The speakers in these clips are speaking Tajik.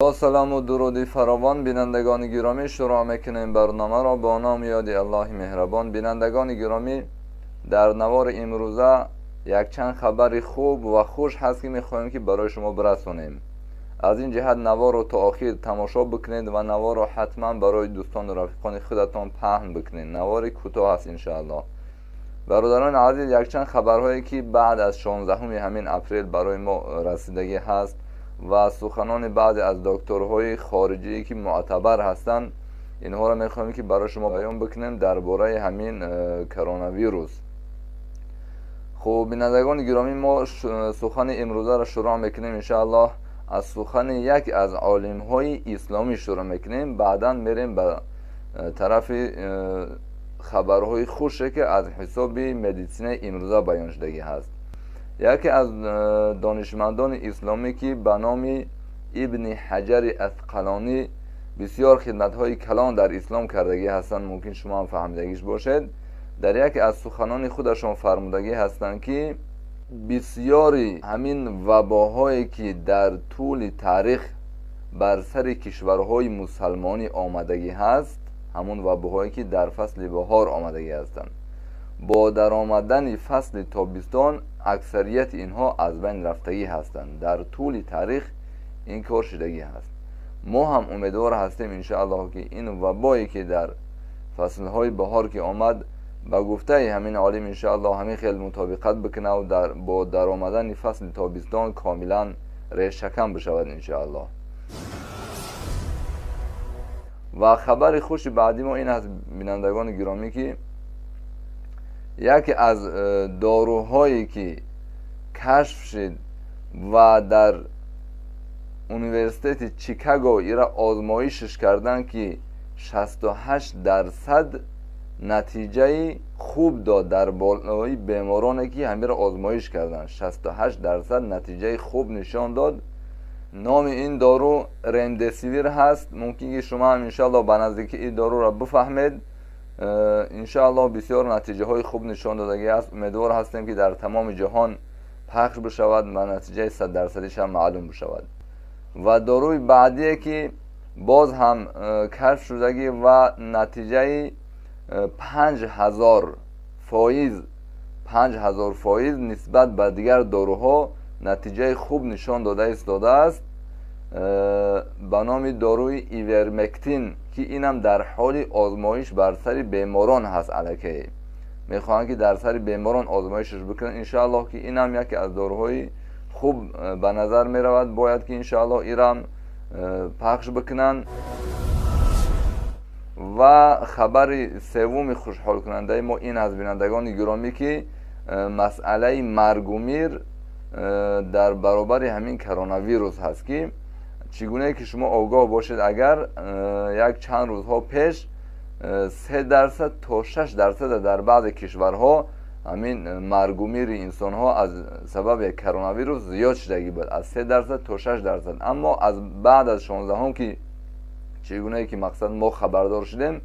با سلام و درود فراوان بینندگان گرامی، شروع میکنیم برنامه را با نام یاد الله مهربان. بینندگان گرامی، در نوار امروزه یک چند خبر خوب و خوش هست که میخواهیم که برای شما برسونیم. از این جهت نوار رو تا آخر تماشا بکنید و نوار رو حتما برای دوستان و رفیقان خودتان پهن بکنید. نوار کوتاه است انشاءالله. برادران عزیز، یک چند خبرهایی که بعد از 16 همین اپریل برای ما رسیدگی هست و سخنان بعضی از دکترهای خارجی که معتبر هستند، اینها را میخوایم که برای شما بیان بکنیم درباره همین کرونا ویروس. خب بینندگان گرامی، ما سخن امروزه را شروع میکنیم انشاءالله. از سخن یک از عالمهای اسلامی شروع میکنیم، بعدا میریم به طرف خبرهای خوشه که از حساب مدیسین امروزه بیان شدگی هست. یکی از دانشمندان اسلامی که به نام ابن حجر عسقلانی بسیار خدمت‌های کلان در اسلام کردگی هستند، ممکن شما هم فهمیدگیش باشید، در یکی از سخنان خودشان فرمودگی هستند که بسیاری همین وباهایی که در طول تاریخ بر سر کشورهای مسلمانی آمدگی هست، همون وباهایی که در فصل بهار آمدگی هستند، با در آمدن فصل تابستان اکثریت اینها از بین رفتگی هستند. در طول تاریخ این کار شدگی هست. ما هم امیدوار هستیم انشاءالله که این وبایی که در فصلهای بهار که آمد، با گفته همین عالم انشاءالله همین خیلی مطابقت بکنه و با در آمدن فصل تابستان کاملا ریشه‌کن بشود انشاءالله. و خبر خوش بعدی ما این هست بینندگان گرامی که یکی از داروهایی که کشف شد و در اونیورسیته چیکاگو ایرا آزمایشش کردن که 68% نتیجه خوب داد در بالای بیمارانی که همین را آزمایش کردن، 68% نتیجه خوب نشان داد. نام این دارو رمدسیویر هست. ممکن که شما هم انشاءالله به نزدیکی این دارو را بفهمید. انشاءالله بسیار نتیجه های خوب نشان دادگی است. امیدوار هستیم که در تمام جهان پخش بشود و نتیجه 100% هم معلوم بشود. و داروی بعدی که باز هم کشف شدگی و نتیجه 5000 فایز، 5000 فایز نسبت به دیگر داروها نتیجه خوب نشان داده ایستاده است، به نام داروی ایورمکتین که اینم در حال آزمایش بر سر بیماران هست. الکی میخواهند که در سر بیماران آزمایشش بکنن. انشاءالله که اینم یکی از داروهای خوب به نظر میرود، باید که انشاءالله ایرم پخش بکنن. و خبر سوم خوشحال کننده ما این از بینندگان گرامی که مسئله مرگ و میر در برابر همین کرونا ویروس هست که چگونه که شما آگاه باشید، اگر یک چند روزها پیش 3% تا 6% در بعض کشورها همین مرگ و میر انسان ها از سبب کرونا ویروس زیاد شدگی بود، از 3% تا 6%. اما از بعد از 16 که چگونه که مقصد ما خبردار شدیم،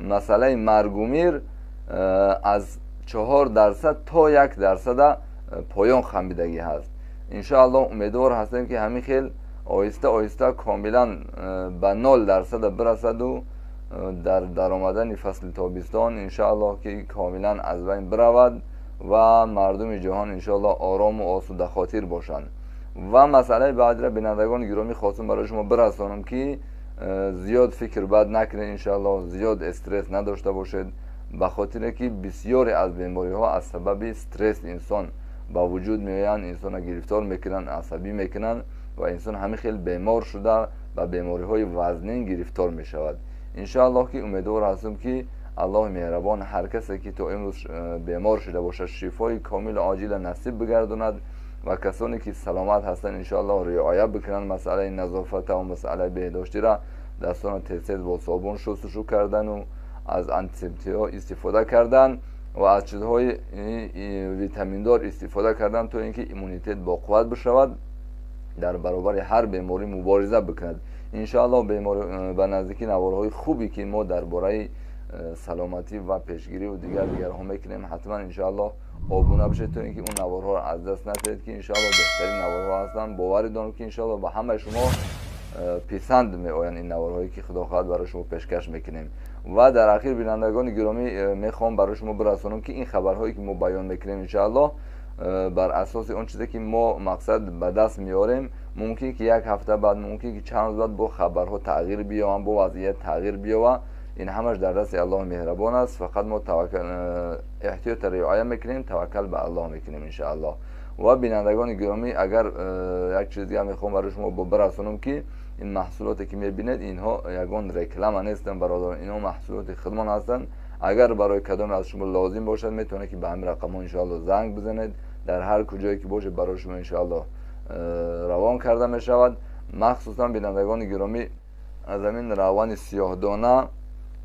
مسئله مرگ و میر از 4% تا 1% پایان خمیدگی هست. انشاءالله امیدوار هستیم که همین خیلی آهسته آهسته کاملا به 0% برسد و در آمدن فصل تابستان انشاءالله که کاملا از بین برود و مردم جهان انشاءالله آرام و آسوده خاطر باشند. و مسئله بعدی را بینندگان گرامی خواستم برای شما برسانم که زیاد فکر بد نکنید انشاءالله، زیاد استرس نداشته باشید، به خاطر که بسیاری از بیماری ها از سبب استرس انسان با وجود میآیند، انسان را گرفتار میکنن، عصبی میکنن و انسان همین خیلی بیمار شده و بیماری های وزنین گرفتار میشود. انشاءالله که امیدوار هستم که الله مهربان هر کسی که تا امروز بیمار شده باشد شفای کامل عاجل نصیب بگرداند و کسانی که سلامت هستند انشاءالله رعایت بکنن مسئله نظافت و مسئله بهداشتی را، دستان تیز با صابون شستشو کردن و از آنتیسپتیک ها استفاده کردن و از چیزهای ویتامین دار استفاده کردن تا اینکه ایمونیتت با قوت بشود، در برابر هر بیماری مبارزه بکند. انشاءالله بیماری به نزدیکی نوارهای خوبی که ما درباره سلامتی و پیشگیری و دیگرها میکنیم، حتما انشاءالله آبونه بشید تا اینکه اون نوارها رو از دست ندید که انشاءالله بهترین نوارها هستن. باور دارم که انشاءالله به همه شما писанд меоянд ин наворҳое, ки худо хоҳад, барои шумо пешкаш мекунем. Ва дар ахир, бинандагони гиромӣ, мехоҳам барои шумо бирасонам, ки ин хабарҳое, ки мо баён мекунем, иншоаллоҳ, бар асоси он чизе, ки мо, мақсад, ба даст меорем. Мумкин ки як ҳафта баъд, мумкин ки чанд рӯз баъд бо хабарҳо тағйир биёванд, бо вазъият тағйир биёва. Ин ҳамаш дар дасти Аллоҳи меҳрабон аст. Фақат мо эҳтиётро риоя мекунем, таваккал ба Аллоҳ мекунем, иншоаллоҳ. Ва бинандагони гиромӣ, агар як чиз дига мехоҳам барои шумо бирасонам, ки ин маҳсулоте, ки мебинед, инҳо ягон реклама нестанд, бародарон, инҳо маҳсулоти худмон ҳастанд. Агар барои кадоме аз шумо лозим бошад, метавонед, ки ба ҳамин рақамҳо, иншоалло, занг бизанед. Дар ҳар куҷое ки бошед, барои шумо, иншоалло, равон карда мешавад. Махсусан, бинандагони гиромӣ, аз ҳамин равғани сиёҳдона,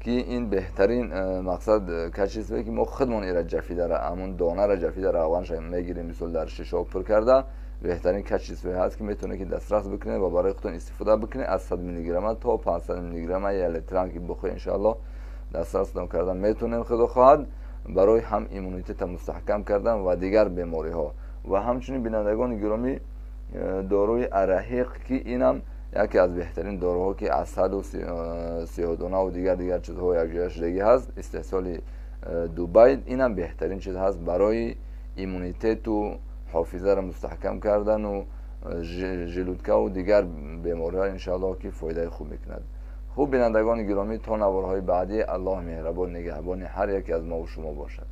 ки ин беҳтарин, мақсад, качестве, ки мо худмон ира ҷафида, ҳамун донара ҷафида, равғанша мегирем, мисол, дар шишаҳо пур карда, беҳтарин качестве ҳаст, ки метавонед, ки дастрас бикунед ва барои худтон истифода бикунед. Аз 100 миллиграмма то 500 миллиграмма, як литрам ки бихоҳед, иншоалло, дастрастон карда метавонем, худо хоҳад, барои ҳам иммунитета мустаҳкам кардан ва дигар бемориҳо. Ва ҳамчунин, бинандагони гиромӣ, доруи араҳиқ, ки инам яке аз беҳтарин доруҳо, ки асалу сиёҳдонаву дигар чизҳо якҷоя шудагӣ ҳаст, истеҳсоли Дубай, инам беҳтарин чиз ҳаст барои иммунитету ҳофизаро мустаҳкам кардану желудкаву дигар бемориҳо, иншоаллоҳ, ки фоидаи хуб мекунад. Хуб, бинандагони гиромӣ, то наворҳои баъдӣ Аллоҳ меҳрабон нигаҳбони ҳар яке аз мову шумо бошад.